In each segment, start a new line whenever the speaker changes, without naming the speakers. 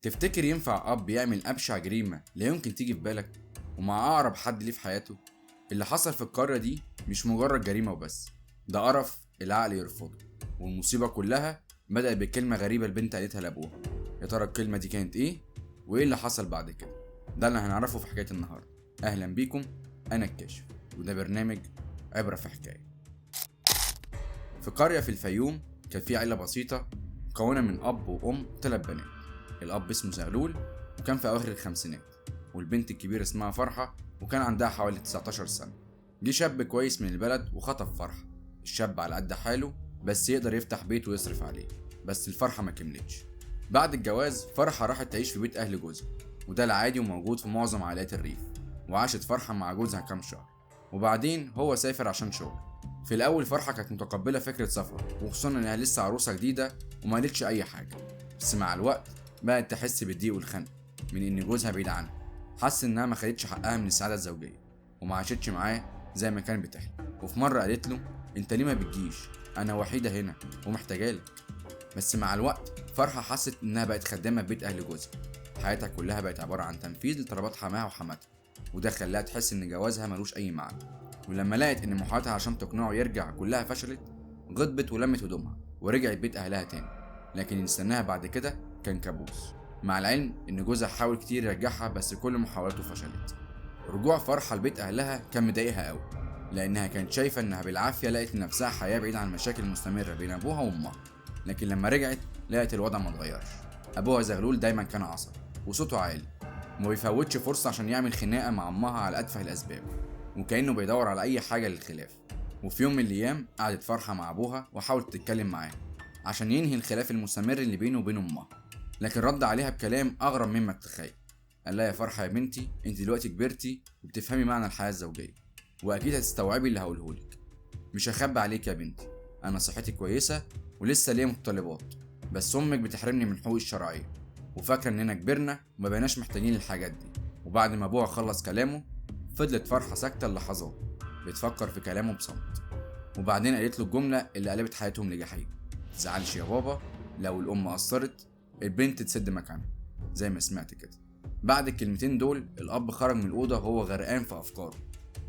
تفتكر ينفع أب يعمل أبشع جريمة لا يمكن تيجي في بالك ومع أقرب حد ليه في حياته؟ اللي حصل في القارة دي مش مجرد جريمة وبس، ده قرف العقل يرفضه. والمصيبة كلها بدأت بكلمة غريبة البنت قالتها لأبوها. يا ترى الكلمة دي كانت إيه؟ وإيه اللي حصل بعد كده؟ ده اللي هنعرفه في حكاية النهاردة. أهلا بيكم، أنا الكاشف، وده برنامج عبرة في حكاية. في قرية في الفيوم كان في عيلة بسيطة مكونة من أب وأم 3 بنات. الأب اسمه زغلول وكان في أواخر الخمسينات، والبنت الكبيرة اسمها فرحة وكان عندها حوالي 19 سنة. جه شاب كويس من البلد وخطف فرحة. الشاب على قد حاله بس يقدر يفتح بيت ويصرف عليه، بس الفرحة ما كملتش. بعد الجواز فرحة راحت تعيش في بيت أهل جوزها، وده العادي وموجود في معظم عائلات الريف. وعاشت فرحة مع جوزها كام شهر، وبعدين هو سافر عشان شغل. في الأول فرحة كانت متقبلة فكرة سفر، وخصوصا إنها لسه عروسة جديدة وما قالتش أي حاجة. بس مع الوقت بقت تحس بالضيق والخنق من إن جوزها بعيد عنها. حس إنها ما خدتش حقها من السعادة الزوجية وما عاشتش معاه زي ما كان بتحلم. وفي مرة قالت له: أنت ليه ما بتجيش؟ أنا وحيدة هنا ومحتاجالك. بس مع الوقت فرحة حست إنها بقت خدامة في بيت أهل جوزها. حياتها كلها بقت عبارة عن تنفيذ لطلبات حماها وحماتها، وده خلاها تحس إن جوازها ملوش أي معنى. ولما لقت إن محاولاتها عشان تقنعه يرجع كلها فشلت، غضبت ولمت هدومها ورجعت بيت أهلها تاني. لكن اللي استناها بعد كده كان كابوس، مع العلم إن جوزها حاول كتير يرجعها بس كل محاولاته فشلت. رجوع فرحة لبيت أهلها كان مضايقها قوي، لأنها كانت شايفة إنها بالعافية لقت لنفسها حياة بعيدة عن المشاكل المستمرة بين أبوها وأمها. لكن لما رجعت لقت الوضع ما اتغيرش. أبوها زغلول دايما كان عصبي وصوته عالي وما بيفوتش فرصة عشان يعمل خناقة مع أمها على أتفه الأسباب، وكأنه بيدور على أي حاجة للخلاف. وفي يوم من الأيام قعدت فرحة مع أبوها وحاولت تتكلم معاه عشان ينهي الخلاف المستمر اللي بينه وبين أمها، لكن رد عليها بكلام أغرب مما تتخيل. قال لها: يا فرحة يا بنتي، أنت دلوقتي كبرتي وبتفهمي معنى الحياة الزوجية، وأكيد هتستوعبي اللي هقولهولك. مش هخبي عليك يا بنتي، أنا صحتي كويسة ولسه ليا متطلبات، بس أمك بتحرمني من حقوقي الشرعية وفاكرة إننا كبرنا وما بقيناش محتاجين الحاجات دي. وبعد ما أبوها خلص كلامه فضلت فرحة ساكتة للحظات بتفكر في كلامه بصمت، وبعدين قالت له الجملة اللي قلبت حياتهم لجحيم: متزعلش يا بابا، لو الأم قصرت البنت تسد مكانها، زي ما سمعت كده. بعد الكلمتين دول الأب خرج من الأوضة وهو غرقان في أفكاره،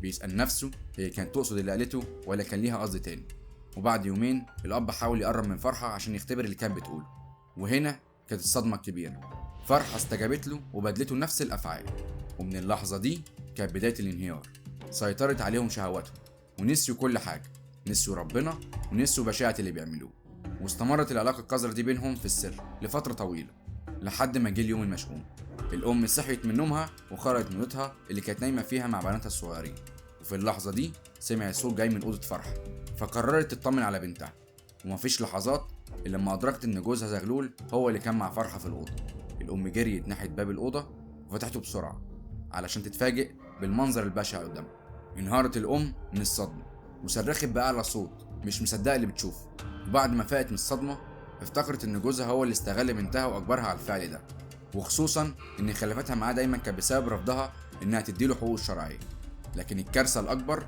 بيسأل نفسه هي كانت تقصد اللي قالته ولا كان ليها قصد تاني. وبعد يومين الأب حاول يقرب من فرحة عشان يختبر اللي كانت بتقوله، وهنا كانت الصدمة الكبيرة. فرحة استجابت له وبدلته نفس الأفعال، ومن اللحظة دي كانت بداية الانهيار. سيطرت عليهم شهواتهم ونسيوا كل حاجة، نسيوا ربنا ونسيوا بشاعة اللي بيعملوه. واستمرت العلاقة القذرة دي بينهم في السر لفترة طويلة لحد ما جه اليوم المشؤوم. الأم صحيت من نومها وخرجت من أوضتها اللي كانت نايمة فيها مع بناتها الصغيرين، وفي اللحظة دي سمعت صوت جاي من أوضة فرحة، فقررت تطمن على بنتها. ومفيش لحظات إلا لما أدركت إن جوزها زغلول هو اللي كان مع فرحة في الأوضة. الأم جريت ناحية باب الأوضة وفتحته بسرعة علشان تتفاجئ بالمنظر البشع قدامها. انهارت الأم من الصدمة وصرخت بأعلى صوت مش مصدقة اللي بتشوفه. وبعد ما فاقت من الصدمة افتكرت إن جوزها هو اللي استغل بنتها وأجبرها على الفعل ده، وخصوصا إن خلافتها معاه دايما كانت بسبب رفضها إنها تديله حقوقه الشرعية. لكن الكارثة الأكبر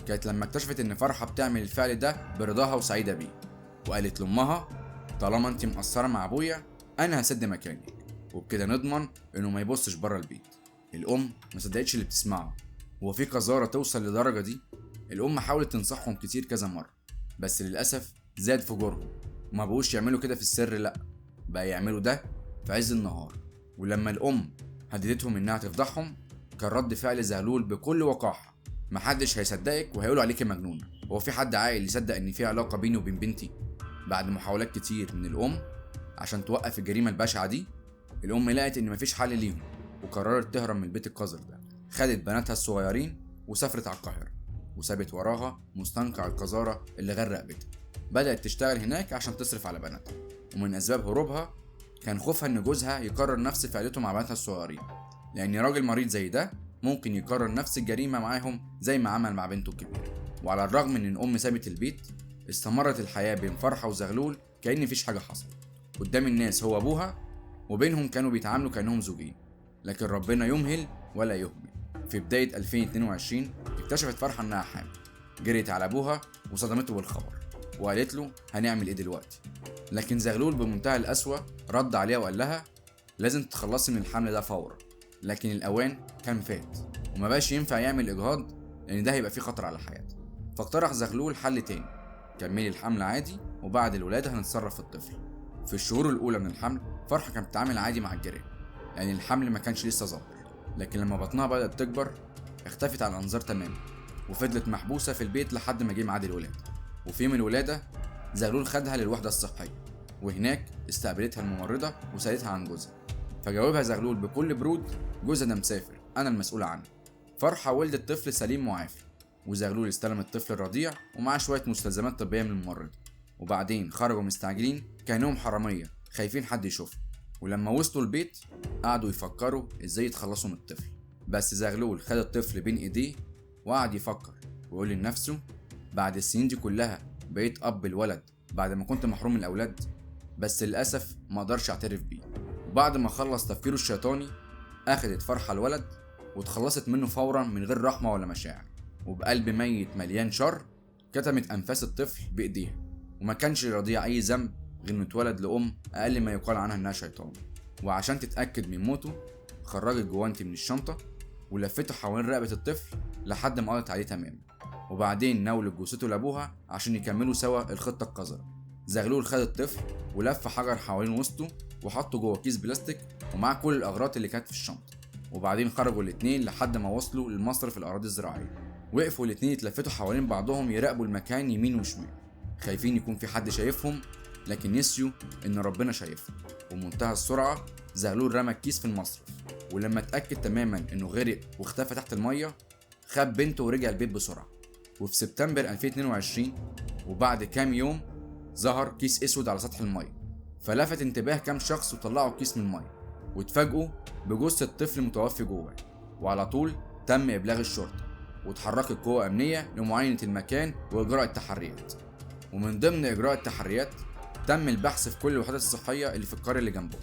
كانت لما اكتشفت إن فرحة بتعمل الفعل ده برضاها وسعيدة بيه، وقالت لأمها: طالما أنت مقصرة مع أبويا أنا هسد مكانك، وبكده نضمن إنه ما يبصش بره البيت. الأم ما صدقتش اللي بتسمعه، هو في قذارة توصل لدرجة دي؟ الأم حاولت تنصحهم كتير كذا مرة، بس للأسف زاد فجورهم وما بقوش يعملوا كده في السر، لأ بقى يعملوا ده في عز النهار. ولما الأم هددتهم إنها تفضحهم كان رد فعل زغلول بكل وقاحة: محدش هيصدقك وهيقولوا عليكي مجنونة، هو في حد عاقل يصدق إن في علاقة بيني وبين بنتي؟ بعد محاولات كتير من الأم عشان توقف الجريمة البشعة دي، الأم لقت إن مفيش حل ليهم وقررت تهرب من البيت القذر ده. خدت بناتها الصغيرين وسافرت على القاهرة، وسابت وراها مستنقع القذارة اللي غرق بيتها. بدأت تشتغل هناك عشان تصرف على بناتها، ومن أسباب هروبها كان خوفها إن جوزها يكرر نفس فعلته مع بناتها الصغيرين، لأن راجل مريض زي ده ممكن يكرر نفس الجريمة معاهم زي ما عمل مع بنته الكبيرة. وعلى الرغم إن الأم سابت البيت، استمرت الحياة بين فرحة وزغلول كأن مفيش حاجة حصلت. قدام الناس هو أبوها، وبينهم كانوا بيتعاملوا كأنهم زوجين، لكن ربنا يمهل ولا يهمل. في بداية 2022 اكتشفت فرحة إنها حامل، جريت على أبوها وصدمته بالخبر وقالت له هنعمل إيه دلوقتي؟ لكن زغلول بمنتهى القسوة رد عليها وقال لها لازم تتخلصي من الحمل ده فورا. لكن الأوان كان فات وما بقاش ينفع يعمل إجهاض لأن ده هيبقى فيه خطر على حياته. فاقترح زغلول حل تاني، كملي الحمل عادي وبعد الولادة هنتصرف في الطفل. في الشهور الأولى من الحمل فرحة كانت بتتعامل عادي مع الجيران لأن الحمل ما كانش لسه ظاهر، لكن لما بطنها بدأت تكبر اختفت على الأنظار تماما وفضلت محبوسة في البيت لحد ما جه ميعاد الولادة. وفي يوم الولادة زغلول خدها للوحدة الصحية، وهناك استقبلتها الممرضة وسألتها عن جوزها، فجاوبها زغلول بكل برود، جوزها ده مسافر، أنا المسؤول عنه. فرحة ولدت طفل سليم معافى، وزغلول استلم الطفل الرضيع ومعاه شوية مستلزمات طبية من الممرضة، وبعدين خرجوا مستعجلين كأنهم حرامية خايفين حد يشوفهم. ولما وصلوا البيت قعدوا يفكروا ازاي يتخلصوا من الطفل، بس زغلول خد الطفل بين ايديه وقعد يفكر ويقول لنفسه، بعد السنين دي كلها بقيت اب الولد بعد ما كنت محروم من الاولاد، بس للاسف ما اقدرش اعترف بيه. وبعد ما خلص تفكيره الشيطاني اخدت فرحة الولد واتخلصت منه فورا من غير رحمة ولا مشاعر، وبقلب ميت مليان شر كتمت انفاس الطفل بايديها، وما كانش يرضيها اي ذنب غير انه اتولد لام اقل ما يقال عنها انها شيطان. وعشان تتاكد من موته خرجت جوانتي من الشنطة ولفته حوالين رقبة الطفل لحد ما قضت عليه تماما، وبعدين ناولت جثته لابوها عشان يكملوا سوا الخطة القذرة. زغلول خد الطفل ولف حجر حوالين وسطه وحطه جوه كيس بلاستيك ومعاه كل الاغراض اللي كانت في الشنطة، وبعدين خرجوا الاتنين لحد ما وصلوا للمصرف الاراضي الزراعية. وقفوا الاتنين يتلفتوا حوالين بعضهم يراقبوا المكان يمين وشمال، خايفين يكون في حد شايفهم، لكن نسيوا ان ربنا شايفهم. ومنتهى السرعة زغلول رمى الكيس في المصرف، ولما اتاكد تماما انه غرق واختفى تحت المية خد بنته ورجع البيت بسرعة. وفي سبتمبر 2022 وبعد كام يوم ظهر كيس اسود على سطح المية، فلفت انتباه كام شخص وطلعوا الكيس من المية، واتفاجئوا بجثة طفل متوفي جواه. وعلى طول تم ابلاغ الشرطة واتحركت قوة امنية لمعاينه المكان واجراء التحريات. ومن ضمن اجراء التحريات تم البحث في كل الوحدات الصحية اللي في القرية اللي جنبهم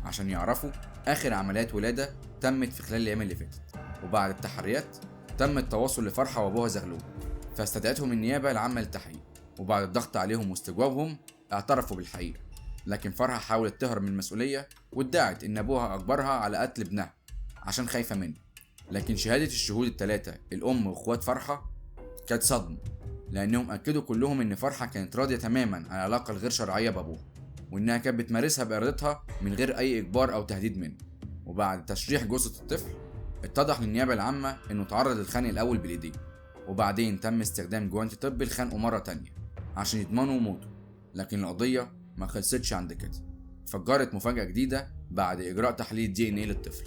عشان يعرفوا اخر عمليات ولاده تمت في خلال الايام اللي فاتت. وبعد التحريات تم التواصل لفرحه وابوها زغلول، فاستدعتهم النيابة العامة للتحقيق، وبعد الضغط عليهم واستجوابهم اعترفوا بالحقيقة. لكن فرحه حاولت تهرب من المسؤولية وادعت ان ابوها اجبرها على قتل ابنها عشان خايفة منه. لكن شهادة الشهود الثلاثة الام واخوات فرحه كانت صدمة، لانهم اكدوا كلهم ان فرحه كانت راضية تماما على العلاقة الغير شرعية بابوها، وانها كانت بتمارسها بارادتها من غير اي اجبار او تهديد منه. وبعد تشريح جثة الطفل اتضح للنيابه العامة انه تعرض للخنق الاول بالايدين، وبعدين تم استخدام جوانتي طبي لخنقه مرة تانية عشان يضمنوا موته. لكن القضية ما خلصتش عند كده، فجرت مفاجاة جديدة بعد اجراء تحليل DNA للطفل.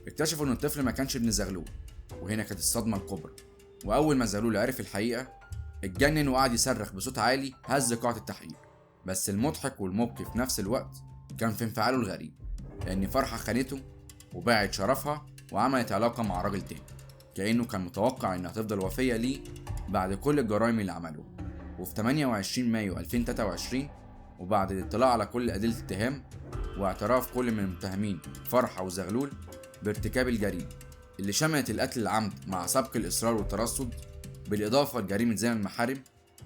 اكتشفوا ان الطفل ما كانش ابن زغلول، وهنا كانت الصدمة الكبرى. واول ما زغلول عرف الحقيقة اتجنن وقعد يصرخ بصوت عالي هز قاعة التحقيق. بس المضحك والمبكي في نفس الوقت كان في انفعاله الغريب، لأن فرحة خانته وباعت شرفها وعملت علاقة مع راجل تاني، كأنه كان متوقع إنها تفضل وفية ليه بعد كل الجرائم اللي عملوها. وفي 28 مايو 2023 وبعد الاطلاع على كل أدلة الاتهام واعتراف كل من المتهمين فرحة وزغلول بارتكاب الجريمة اللي شملت القتل العمد مع سبق الإصرار والترصد بالإضافة لجريمة زنا المحارم،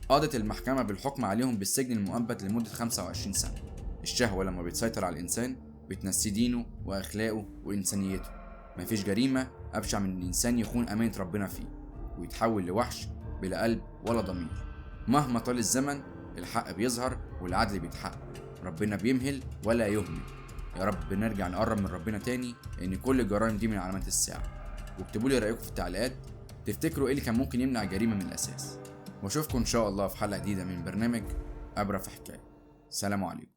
قضت المحكمة بالحكم عليهم بالسجن المؤبد لمدة 25 سنة. الشهوة لما بتسيطر على الإنسان بتنسي دينه وأخلاقه وإنسانيته. مفيش جريمة أبشع من الإنسان يخون أمانة ربنا فيه ويتحول لوحش بلا قلب ولا ضمير. مهما طال الزمن الحق بيظهر والعدل بيتحقق، ربنا بيمهل ولا يهمل. يا رب نرجع نقرب من ربنا تاني، لأن كل الجرائم دي من علامات الساعة. واكتبوا لي رأيكم في التعليقات، تفتكروا ايه اللي كان ممكن يمنع الجريمة من الأساس؟ واشوفكم إن شاء الله في حلقة جديدة من برنامج عبرة في حكاية. سلام عليكم.